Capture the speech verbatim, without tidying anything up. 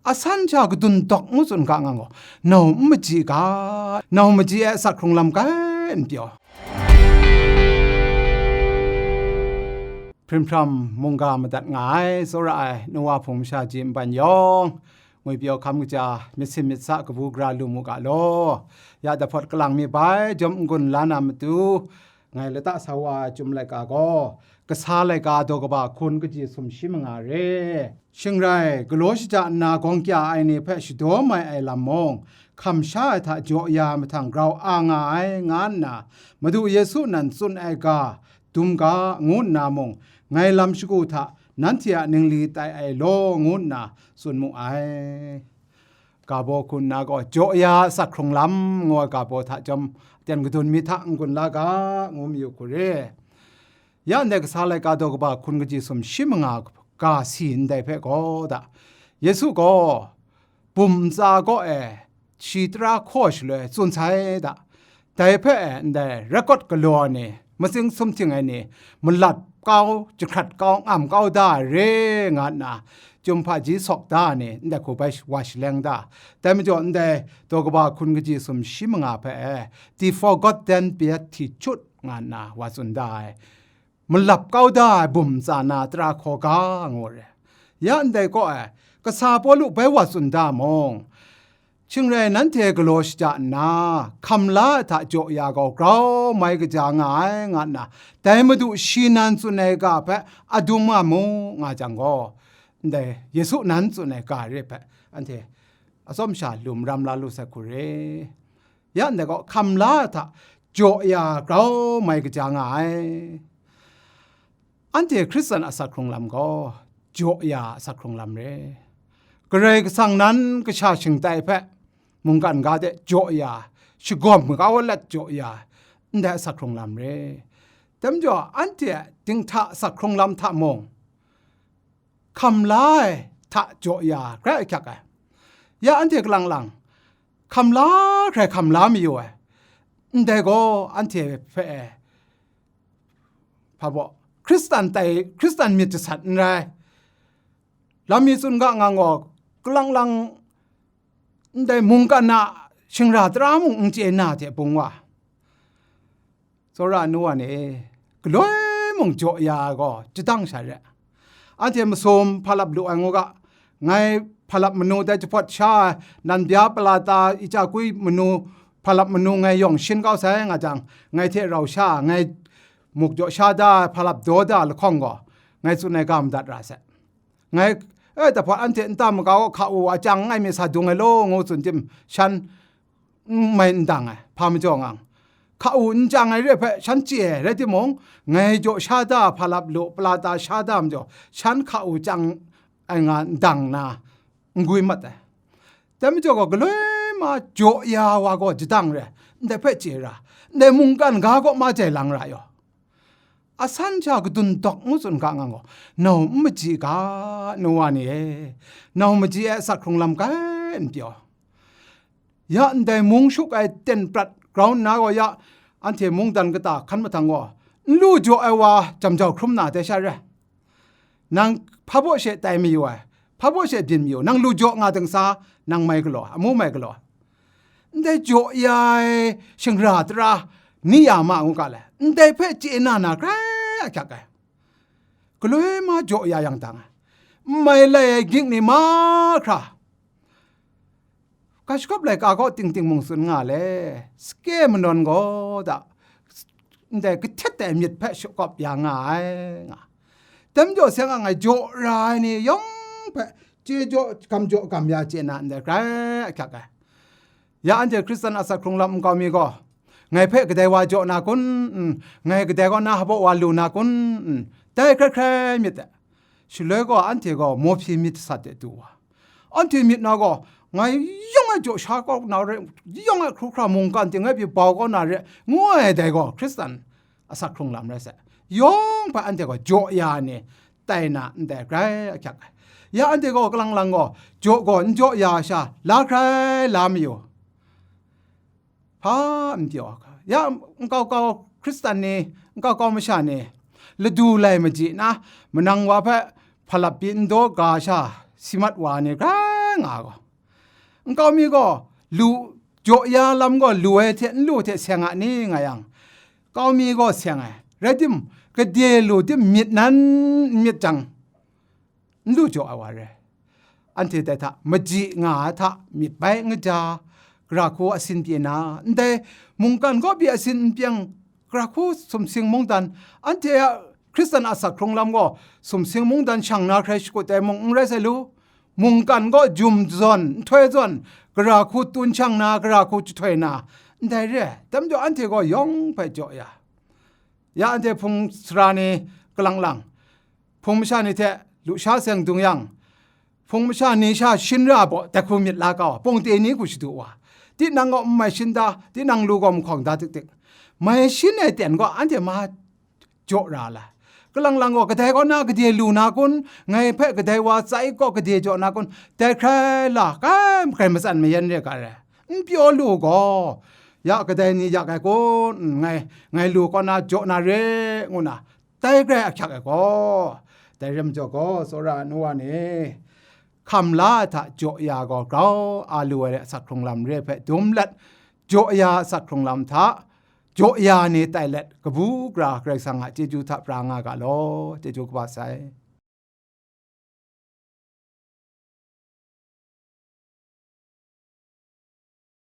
asan sha kadun dawk ngu tsun ga nga gaw, nau n maji ga, nau maji e asak hkrung lam kai n pyaw. Hprim hpram mungga madat nga ai, tsawra ai, nu wa hpung masha ji nban yawng, ngwipyaw hkam kaja, myit sin myit sa kabu gara lu mu ga law. Ya dahpawt kalang mi bai, jawm n-gun la na matu, ngai lata sa wa ai Chyum laika gaw, kasa laika daw kaba hkun kaji sumshi manga re. Shing rai, galaw shaja nna gawng kya ai ni hpe shadaw mai ai lam mung, hkam sha ai hta jaw ya ai mahtang grau a nga ai, nga nna, Madu Yesu nan tsun ai ga, dum ga, ngu nna mung, ngai lam shagu hta nanhte a ningli tai ai law, ngu nna tsun mu ai. Ga baw hku nna gaw, jaw ya asak hkrung lam ngu ai ga baw hta chyawm, aten kadun mi hta n-gun la ga, ngu mayu hku re. Ya ndai kasa laika daw kaba hkun kaji sumshi manga ga si ndai hpe gaw da, Yesu gaw bum ntsa kaw e shi tara hkaw shaloi tsun sai da, dai hpe ndai rekawt galaw ai ni, matsing sumhting ai ni, malat kau, jahkrat kau, ngam kau da ai re nga nna, Chyum hpaji sawk da ai ni, ndai hku bai wa shaleng da. Dai majaw ndai daw kaba hkun kaji sumshi manga hpe e, the forgotten beatitude nga nna wa tsun da ai. Malap kau da ai bum tsa na tara hkaw ga ngu re. Ya ndai kaw e, kasa Pawlu bai wa tsun da mung, shing rai nanhte galaw shaja nna, hkam la ai hta jaw ya gaw grau mai kaja nga ai, nga nna, dai Madu shi nan tsun ai ga hpe adum nga mu, nga jang gaw, ndai Yesu nan tsun ai ga re hpe anhte atsawm sha lu maram la lu sai hku re. Ya ndai gaw, hkam la ai hta jaw ya grau mai kaja nga ai. Anhte Hkristan asak hkrung lam gaw, jaw ya asak hkrung lam re. Karai Kasang nan kasha shingtai hpe mungkan ga de jaw ya, shagawm kau let jaw ya, ndai asak hkrung lam re. Dai majaw, anhte dinghta asak hkrung lam hta mung, hkam la ai hta jaw ya grai ahkyak ai. Ya anhte kalang lang, hkam la hkrai hkam la mayu ai. Ndai gaw anhte hpe e, hpa baw, Hkristan tai, Hkristan myit jasat n rai. Lam mi tsun ga ngang gaw, kalang lang ndai mungkan a shingra tara mung n chye na hte bung wa. Tsawra nu wa ni e, galoi mung jaw ya ai gaw, jadang sha re. Anhte masum hpa lap lu ai ngu ga, ngai hpa lap manu dai jahpawt sha ai, nan bya palata, i chya kui manu, hpa lap manu ngai yawng shin kau sai nga jang, ngai hte rau sha, ngai muk jaw sha da ai, hpa lap daw da ai lahkawng gaw, ngai tsun ai ga madat ra sai. Ngai, e, dahpawt anhte nta maga gaw hka u, a chyang n ai mi sa dung ai law, ngu tsun tim, shan n mai n dang ai, hpa majaw ngang. Hka u n chyang ai re hpe shan chye ai rai timung, ngai jaw sha da hpa lap lu, palata sha da majaw, shan hka u chyang ai nga n dang na, n gwi mat ai. Dai majaw gaw, galoi ma jaw ya wa gaw jadang re, ndai hpe chye ra, ndai mungkan ga kaw ma jai lang ra yaw. Asan sha kadun dawk ngu tsun ga ngang gaw, nau n maji ga, nu wa ni e, nau maji e asak hkrung lam kai n pyaw. Ya ndai mung shuk ai ten prat grau nna gaw, ya anhte mungdan kata hkan mahtang gaw, n lu jaw ai wa jam jau hkrum na dai sha re. Nang hpa baw she tai mayu ai, hpa baw she byin mayu, nang lu jaw nga dingsa, nang mai galaw, amu mai galaw. Ndai jaw ya ai shingra tara ni ya ma ngu ga le, ndai hpe chye na na grai ahkyak ai. Galoi ma jaw ya yang dang ai, n mai lai ai gying ni mahkra, ga shagawp laika gaw ting ting mung tsun nga le, sake manawn gaw da, ndai kahtet ai myit hpe shakawp ya nga ai, nga. Dai majaw seng a ngai jaw ra ai ni yawng hpe chye jaw, gam jaw, gam ya chye na ndai grai ahkyak ai. Ya anhte Hkristan asak hkrung lam nkau mi gaw, ngai hpe kadai wa jaw na kun? Ngai kadai kaw na hpaw wa lu na kun? Dai hkrai hkrai myit dai. Shaloi gaw anhte gaw mawhpyi myit sat de du wa, anhte myit na gaw, ngai yawng e jaw sha kau na re, yawng e hkru hkra mungkan ting e pyi bau kau na re, ngu ai dai gaw Hkristan asak hkrung lam rai sai. Yawng hpe anhte gaw jaw ya ai ni tai na ndai grai ahkyak ai. Ya anhte gaw kalang lang gaw, jaw gaw n jaw ya ai sha la hkrai la mayu. Hpa n pyaw, ya nkau kau Hkristan ni, nkau kau masha ni, ladu lai maji na, manang wa hpe hpa lap pyi n daw ga sha, si mat wa ni grai nga gaw, nkau mi gaw lu, jaw ya lam gaw lu ai hte n lu hte seng a ni nga yang, kau mi gaw seng ai, rai tim, gade lu tim myit nan n myit jang, n lu jaw ai wa re. Anhte dai hta maji nga ai hta myit bai n kaja, gara hku asin pyi na, ndai mungkan kaw pyi asin n pyeng, gara hku sumsing mungdan, anhte a Hkristan asak hkrung lam gaw sumsing mungdan shang na hkrai shakut ai mung n rai sai lu, mungkan gaw jum zawn, nhtoi zawn, gara hku tun shang na, gara hku jahtoi na, ndai re ai, dai majaw anhte gaw yawng hpe jaw ya. Ya anhte hpung sara ni kalang lang, hpung masha ni hte lusha seng dung yang, hpung masha ni sha shin ra baw dai hku myit la kau, pawngte ni hku shadu wa, tinang gaw n mai shin da, tinang lu gaw mahkawng da tik tik, mai shin ai ten gaw anhte ma jaw ra la. Kalang lang gaw, kadai kaw na gade lu na kun, ngai hpe kadai wa tsai kaw gade jaw na kun, dai hkrai la, kai makrai matsan mayan re ga re, n pyaw lu gaw, ya kadai ni yak ai kun, ngai, ngai lu kaw na jaw na re, ngu na, dai grai ahkyak ai gaw, dai re majaw gaw, tsawra ai nu wa ni, hkam la ai hta jaw ya gaw, grau a lu ai asak hkrung lam re ai hpe dum let, jaw ya asak hkrung lam hta, jaw ya ni tai let, kabu gara Karai Kasang a chyeju hta pra nga ga law, chyeju kaba sai.